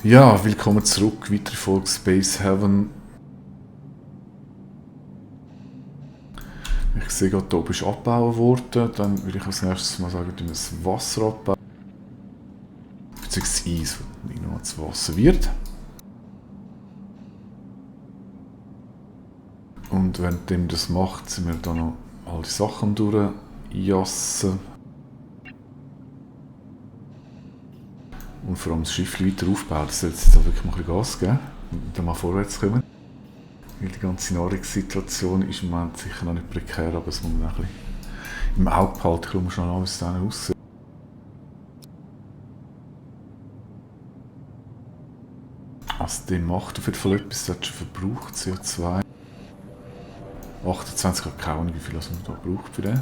Ja, willkommen zurück. Weitere Folge Space Heaven. Ich sehe gerade, da oben ist abgebaut worden. Dann würde ich als nächstes mal sagen, wir das Wasser abbauen. Beziehungsweise das Eis, das nicht noch zu Wasser wird. Und während das macht, sind wir da noch alle Sachen durchjassen. Und vor allem das Schiff weiter aufbauen. Das soll jetzt da wirklich mal ein bisschen Gas geben. Und dann mal vorwärts kommen. Weil die ganze Nahrungssituation ist im Moment sicher noch nicht prekär, aber es muss man ein bisschen im Auge behalten. Ich schaue schon an, wie es dann aussieht. Also der macht auf jeden Fall etwas, der hat schon verbraucht, CO2. 28 Grad, keine Ahnung, wie viel man da braucht für den.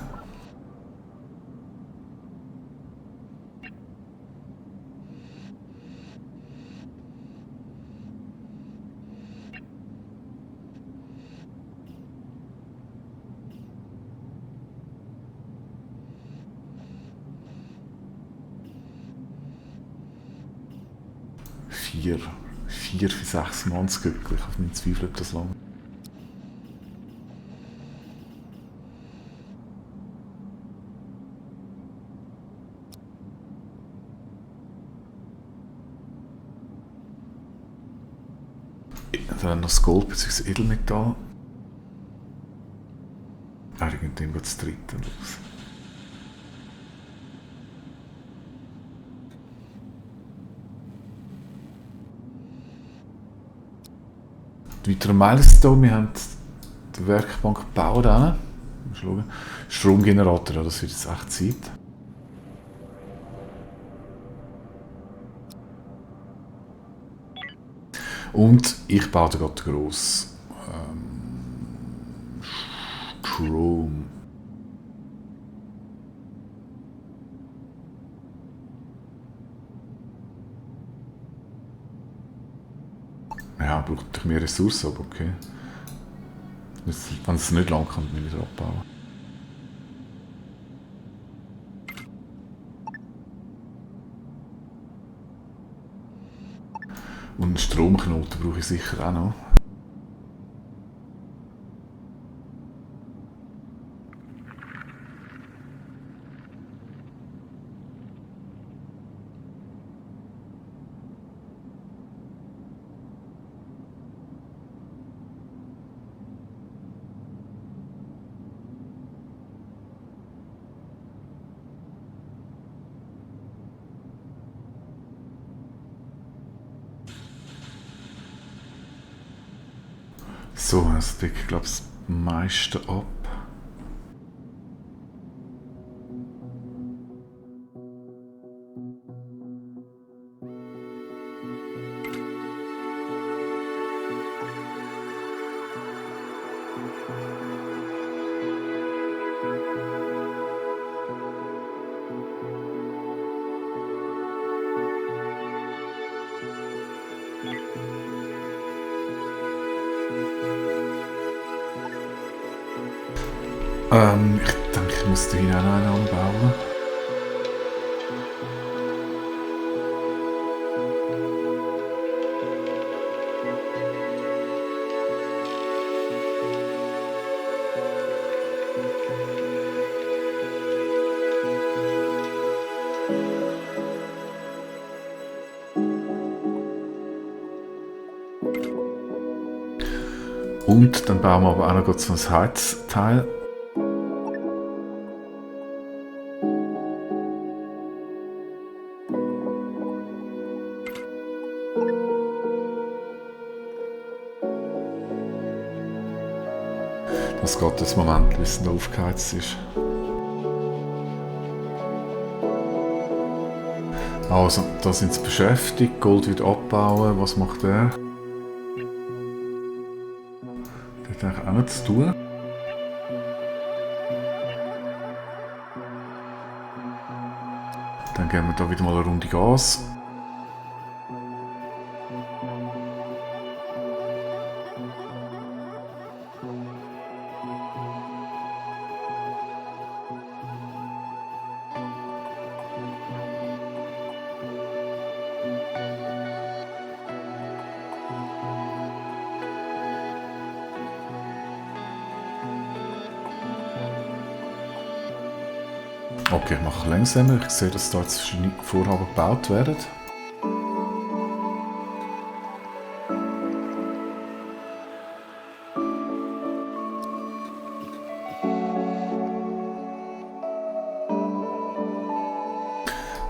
Vier für 6 Mann glücklich. Ich habe nicht Zweifel, ob das lang. Dann noch das Gold bzw. Edelmetall. Irgendwann geht das dritte los. Weiterer Milestone, wir haben die Werkbank gebaut. Stromgenerator, ja, das wird jetzt echt Zeit. Und ich baue da gerade gross Strom. Ja, braucht natürlich mehr Ressourcen, aber okay. Wenn es nicht lang kann, dann wieder abbauen. Und einen Stromknoten brauche ich sicher auch noch. So, das deckt, glaube ich, das meiste ab. Ich denke, ich muss da hinein einen anbauen. Und dann bauen wir aber auch noch so ein Heizteil. Das geht jetzt im Moment, bis es noch aufgeheizt ist. Also, da sind sie beschäftigt. Gold wird abbauen. Was macht er? Der hat eigentlich auch nichts zu tun. Dann geben wir da wieder mal eine Runde Gas. Okay, ich mache langsamer. Ich sehe, dass da jetzt verschiedene Vorhaben gebaut werden.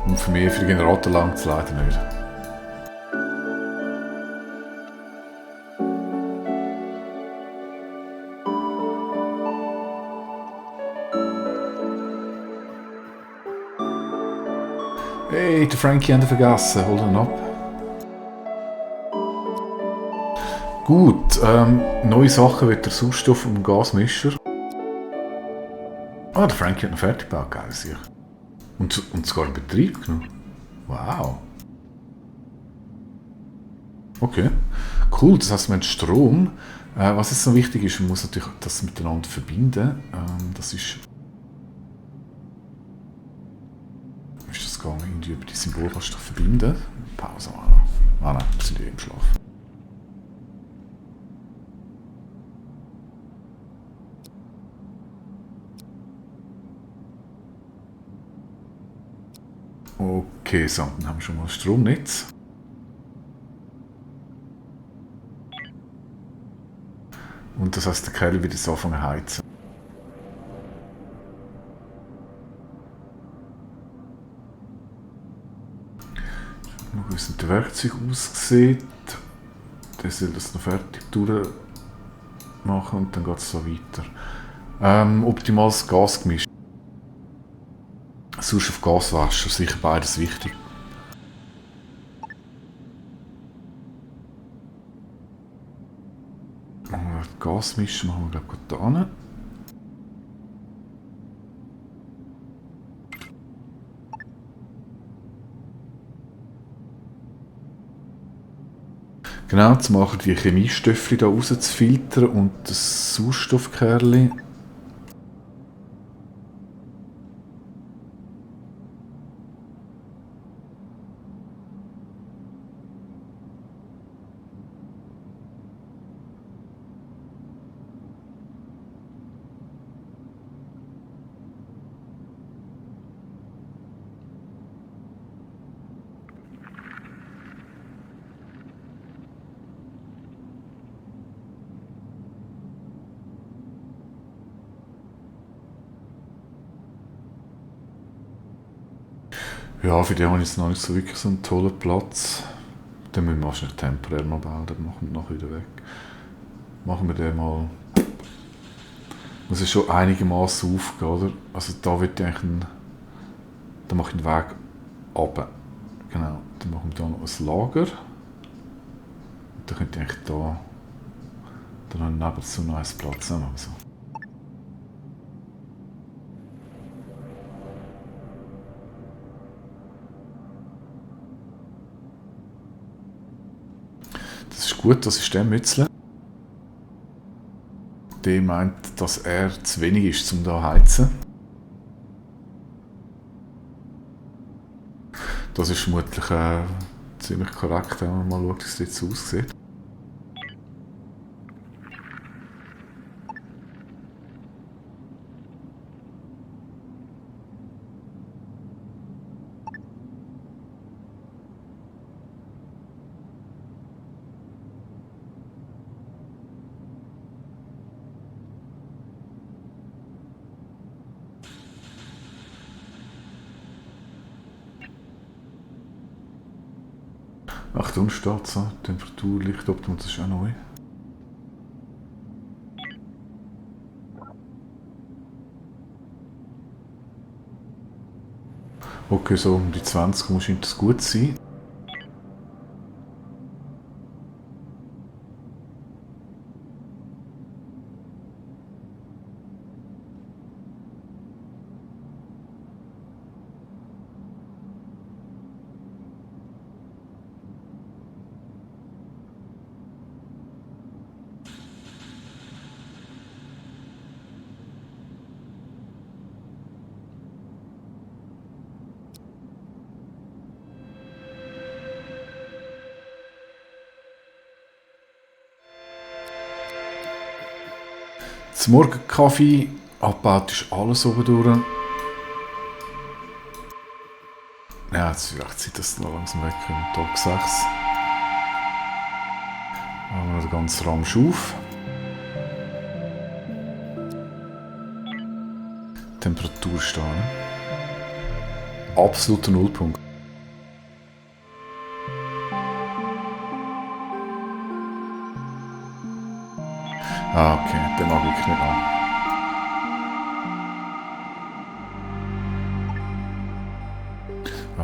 Und für mich, für den Generator langt es leider nicht. Hey, der Frankie haben wir vergessen. Hol ihn ab. Gut, neue Sachen wird der Sauerstoff und Gasmischer. Ah, der Frankie hat noch fertig gebaut, geil sicher. Und sogar in Betrieb genommen. Wow. Okay, cool. Das heißt, wir haben Strom. Was jetzt noch wichtig ist, man muss natürlich das miteinander verbinden. Das ist das gegangen? Irgendwie über die Symbole kannst du doch verbinden. Pause mal. Ah nein, wir sind ja im Schlaf. Okay, so, dann haben wir schon mal das Stromnetz. Und das heißt, der Kerl wird jetzt anfangen zu heizen. Schau mal, wie es mit dem Werkzeug aussieht. Der soll das noch fertig durchmachen und dann geht es so weiter. Optimales Gasgemisch. Sauerstoff-Gaswasser, sicher beides wichtig. Gasmischen machen wir glaube ich da hin. Genau, jetzt machen die Chemiestöffel da raus zu filtern und das Sauerstoffkerli. Ja, für den habe ich jetzt noch nicht so wirklich so einen tollen Platz. Den müssen wir wahrscheinlich temporär mal bauen, dann machen wir nachher wieder weg. Machen wir den mal. Muss ja schon einigermaßen aufgehen, oder? Also da wird eigentlich da mache ich den Weg runter. Genau. Dann machen wir da noch ein Lager. Und dann könnte ich eigentlich da dann nebenzu noch einen Platz haben. Also. Das ist gut, das ist der Mützler. Der meint, dass er zu wenig ist, um da zu heizen. Das ist vermutlich ziemlich korrekt, wenn man mal schaut, wie es jetzt aussieht. Achtung, steht so. Temperatur, Lichtoptimum, das ist auch neu. Okay, so um die 20 scheint das gut zu sein. Zum Morgenkaffee abgebaut ist alles oben durch. Ja, jetzt ist vielleicht Zeit, dass wir langsam wegkommen. Tag 6. Haben wir noch den ganzen Ramsch auf. Temperatur stehen. Absoluter Nullpunkt. Ah, okay, den mag ich nicht an.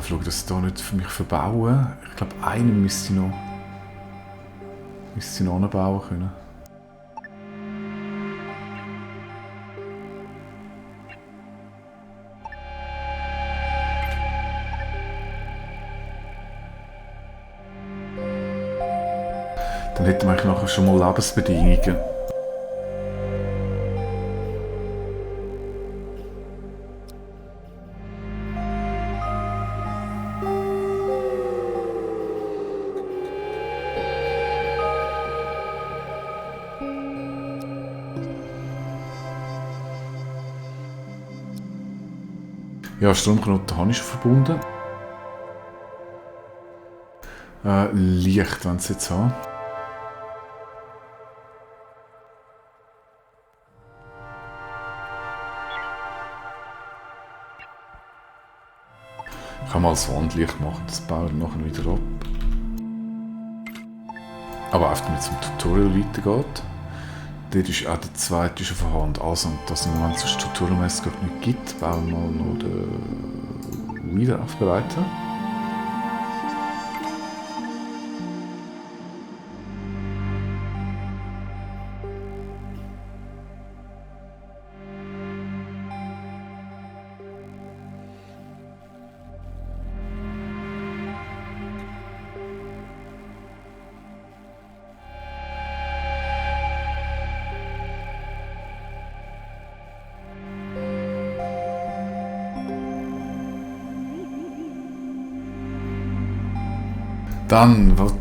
Ich schaue, dass ich da nicht für mich verbauen. Ich glaube, einen müsste ich noch anbauen können. Dann hätten wir eigentlich nachher schon mal Lebensbedingungen. Ja, Stromknoten habe ich schon verbunden. Licht, wenn sie jetzt haben. Ich kann mal das Wandlicht machen, das baue ich nachher wieder ab. Aber einfach damit es zum Tutorial weitergeht. Dort ist auch der zweite schon vorhanden. Also, dass es im Moment sonst tutorialmäßig nicht gibt, bauen wir mal noch den Wiederaufbereiter. Dann wird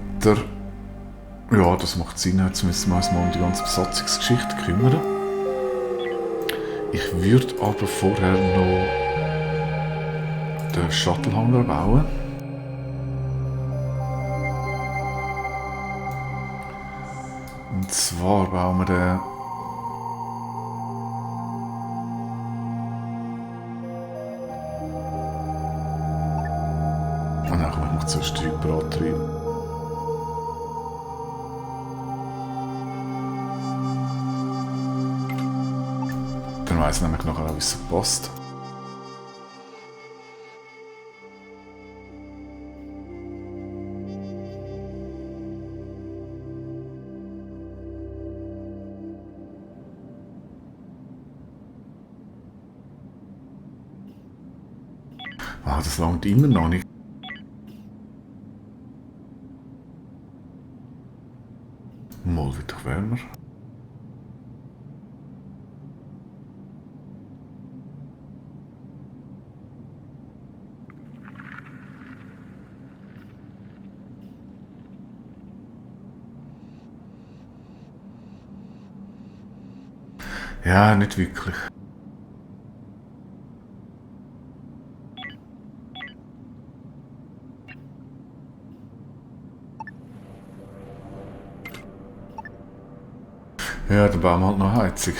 ja, das macht Sinn, jetzt müssen wir uns mal um die ganze Besatzungsgeschichte kümmern. Ich würde aber vorher noch den Shuttle-Hangar bauen. Und zwar bauen wir den ich mache zuerst die Hyperbatterie. Dann weiss ich nämlich nachher auch, wie es passt. Ah, das langt immer noch nicht. Mal wird doch wärmer. Ja, nicht wirklich. Ja, dann bauen wir halt noch Heizung.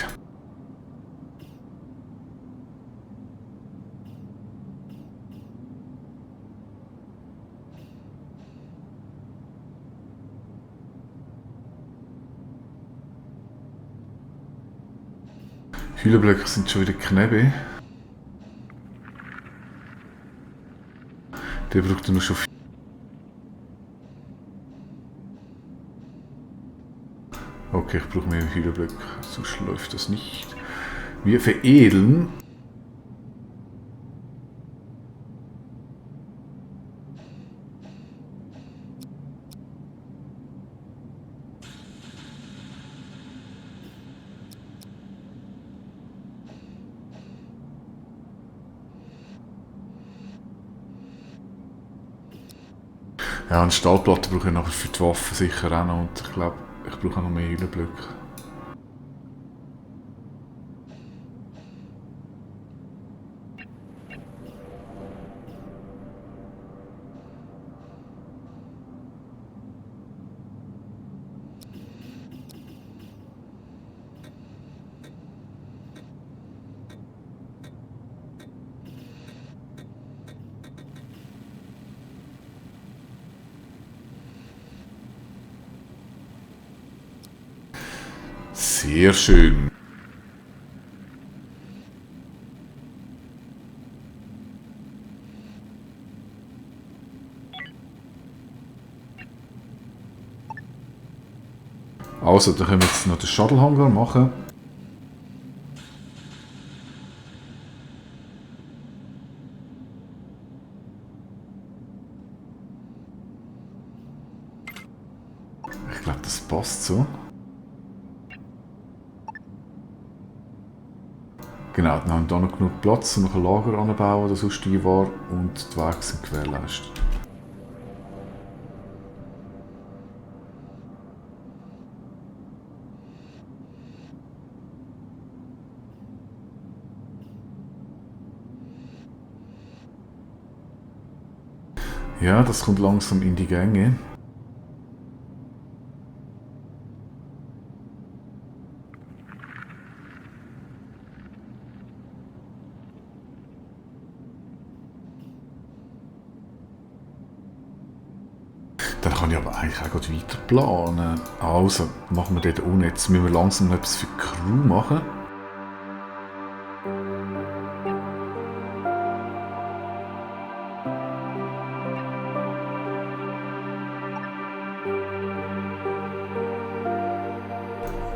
Hühnerblöcke sind schon wieder Knebel. Der braucht nur schon viel. Okay, ich brauche mehr Hühnerblöcke, sonst läuft das nicht. Wir veredeln. Ja, eine Stahlplatte brauche ich nachher für die Waffen sicher auch noch und ich glaube, ich brauche auch noch mehr Hühnerblöcke. Sehr schön. Also, dann können wir jetzt noch den Shuttle-Hangar machen. Ich glaube, das passt so. Genau, dann haben wir hier noch genug Platz, um noch ein Lager anzubauen, das sonstige war, und die Wege sind gewährleistet. Ja, das kommt langsam in die Gänge. Dann kann ich aber eigentlich auch gleich weiter planen. Also, machen wir dort unten. Jetzt müssen wir langsam noch etwas für die Crew machen.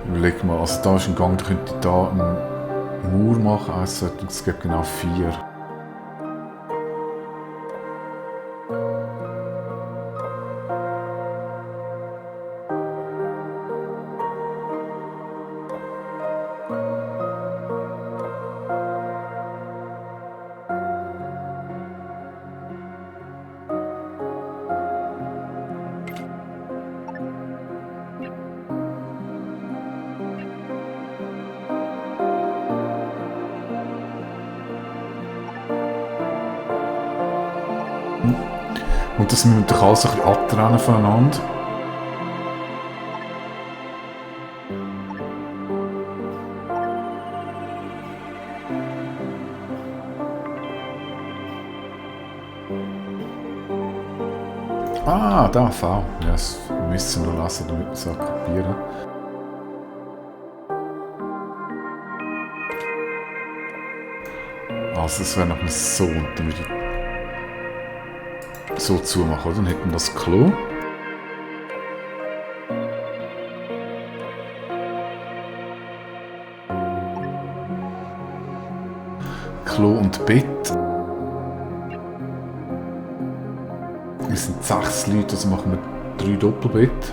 Überleg mal, also da ist ein Gang, da könnte ich da einen Mauer machen. Also, es gibt genau 4. Und das müssen wir natürlich alles ein bisschen abtrennen voneinander. Ah, da, V. Ja, das müssen wir lassen, damit wir es auch kapieren. Also, es wäre noch so, und dann würde ich so zumachen, oder? Dann hätten wir das Klo. Klo und Bett. Wir sind 6 Leute, also machen wir 3 Doppelbett.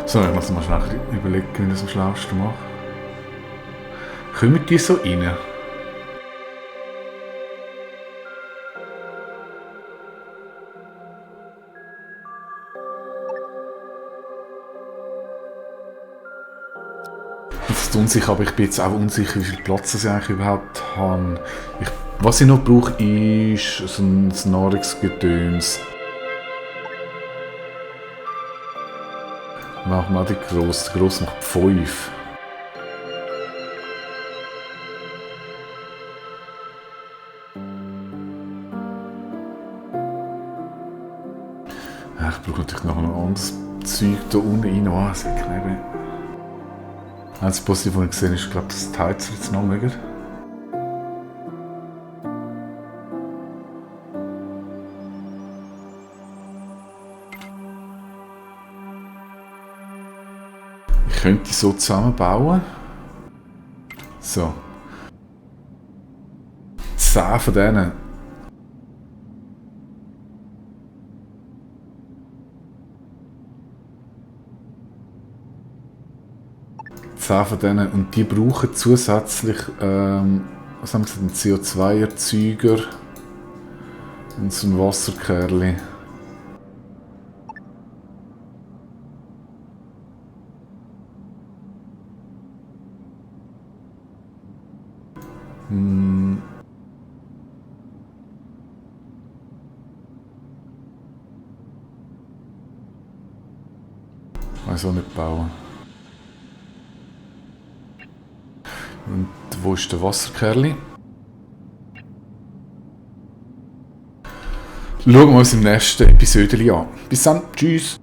So, ich muss mal schnell überlegen, wie ich das am schlausten mache. Kommen die so rein? Das ist unsicher, aber ich bin jetzt auch unsicher, wie viel Platz ich eigentlich überhaupt habe. Was ich noch brauche, ist so ein Nahrungsgedöns. Machen wir die grosse. Die grosse macht 5. Ja, ich brauche natürlich noch ein anderes Zeug hier unten rein. Oh, das wird knapp. Das Positive, was ich gesehen habe, ist, glaube ich, dass die Heizer jetzt noch mögen. Ich könnte so zusammenbauen. So. 10 von denen. Von denen. Und die brauchen zusätzlich was haben sie, einen CO2-Erzeuger und so ein Wasserkerli. Weiß auch nicht bauen. Und wo ist der Wasserkerli? schauen wir uns im nächsten Episode an. Bis dann, tschüss!